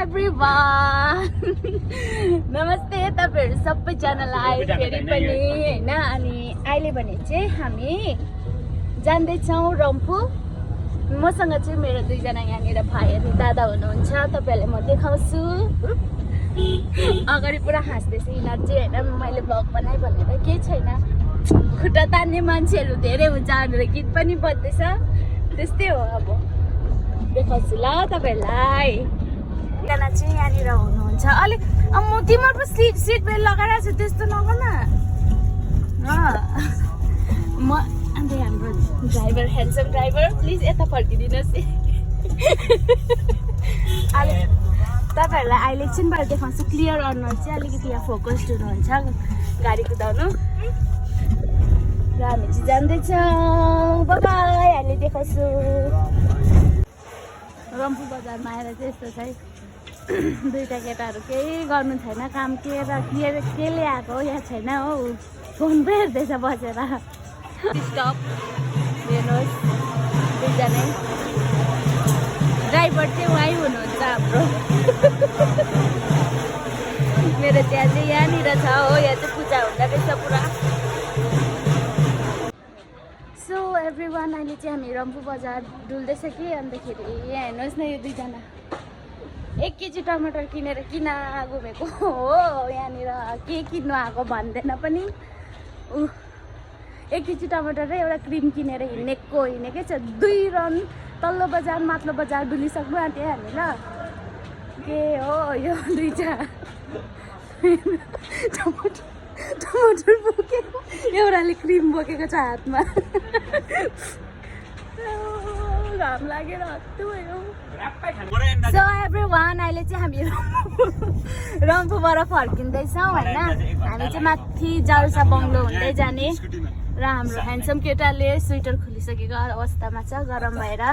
Everyone नमस्ते तपाईहरु सबैजनालाई फेरि पनि हैन। अनि अहिले भने चाहिँ हामी जाँदै छौं रम्फू। मसँग चाहिँ मेरो दुईजना यहाँनिर भाइ अनि दादा हुनुहुन्छ। तपाईहरुलाई म देखाउँछु। अगाडि पुरा हाँस्दैछ यिनीहरु चाहिँ हैन। मैले भ्लग बनाइ भनेर केही छैन, खुट्टा तान्ने मान्छेहरु धेरै हुन्छ भनेर गीत पनि बज्दैछ। त्यस्तै हो। अब देखाउँछु ल तपाईहरुलाई। एकजना चाहिँ यहाँनिर हुनुहुन्छ। अलि तिम्रो पनि सिट बेल्ट लगाइरहेको छु, त्यस्तो नगर्न। म अन्त हाम्रो ड्राइभर, ह्यान्डसम ड्राइभर, प्लिज यता फर्किदिनुहोस्। अहिले तपाईहरुलाई अहिले एकछिन बार देखाउँछु। क्लियर अनुहार चाहिँ अलिकति यहाँ फोकस्ड हुनुहुन्छ गाडी कुदाउनु। र हामी चाहिँ जाँदैछौँ। Bye bye. अहिले देखाउँछु। रम्फू बजारमा आएर चाहिँ यस्तो छ है, दुईटा केटाहरू केही गर्नु छैन, काम केले आएको यहाँ छैन हौ, फोन पो हेर्दैछ बसेर। स्टप हेर्नुहोस्, दुईजनै ड्राइभर चाहिँ उहाँ हुनुहुन्छ हाम्रो। मेरो त्यहाँ चाहिँ यहाँनिर छ हो, यहाँ चाहिँ पूजा हुँदो रहेछ पुरा। सो एभ्रिवान, अहिले चाहिँ हामी रम्फू बजार डुल्दैछ कि। अन्तखेरि यहाँ हेर्नुहोस् न, यो दुईजना 1 केजी टमाटर किनेर किन घुमेको हो। यहाँनिर के किन्नु आएको भन्दैन पनि। 1 केजी टमाटर र एउटा क्रिम किनेर हिँडेकै छ। 2 रन तल्लो बजार माथिल्लो बजार डुलिसक्नु आँट्यो हामी ल। के हो यो दुईटा टमाटर बोकेको, एउटाले क्रिम बोकेको छ हातमा। घाम लागेर हत्तु भयो। सो एभ्रिवान, अहिले चाहिँ हामी रम्फूबाट फर्किँदैछौँ हैन। हामी चाहिँ माथि जाल्सा बङ्गलो हुँदै जाने। र हाम्रो ह्यान्डसम केटाले स्वेटर खोलिसकेको अवस्थामा छ गरम भएर।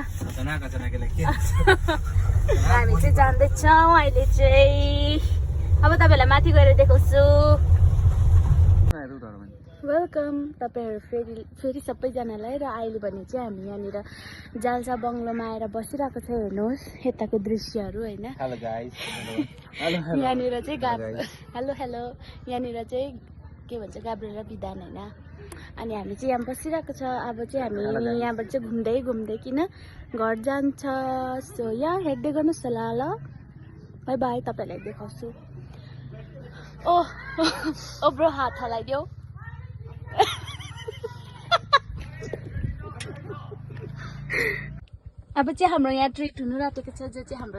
हामी चाहिँ जाँदैछौँ अहिले चाहिँ। अब तपाईहरुलाई माथि गएर देखाउँछु। वेलकम तपाईहरु फेरि सबैजनालाई। र अहिले भने चाहिँ हामी यहाँनिर जाल्सा बङ्गलोमा आएर बसिरहेको छ। हेर्नुहोस् यताको दृश्यहरू हैन। Hello guys. यहाँनिर चाहिँ हेलो यहाँनिर चाहिँ के भन्छ, गाब्रेला विधान हैन। अनि हामी चाहिँ यहाँ बसिरहेको छ। अब चाहिँ हामी यहाँबाट चाहिँ घुम्दै किन घर जान्छ। सो यहाँ हेर्दै गर्नुहोस् ल। Bye bye. तपाईहरुलाई देखाउँछु। ओ ब्रो, हात हलाइदेऊ। अब चाहिँ हाम्रो यहाँ ट्रिट हुनु राखेको छ, जो चाहिँ हाम्रो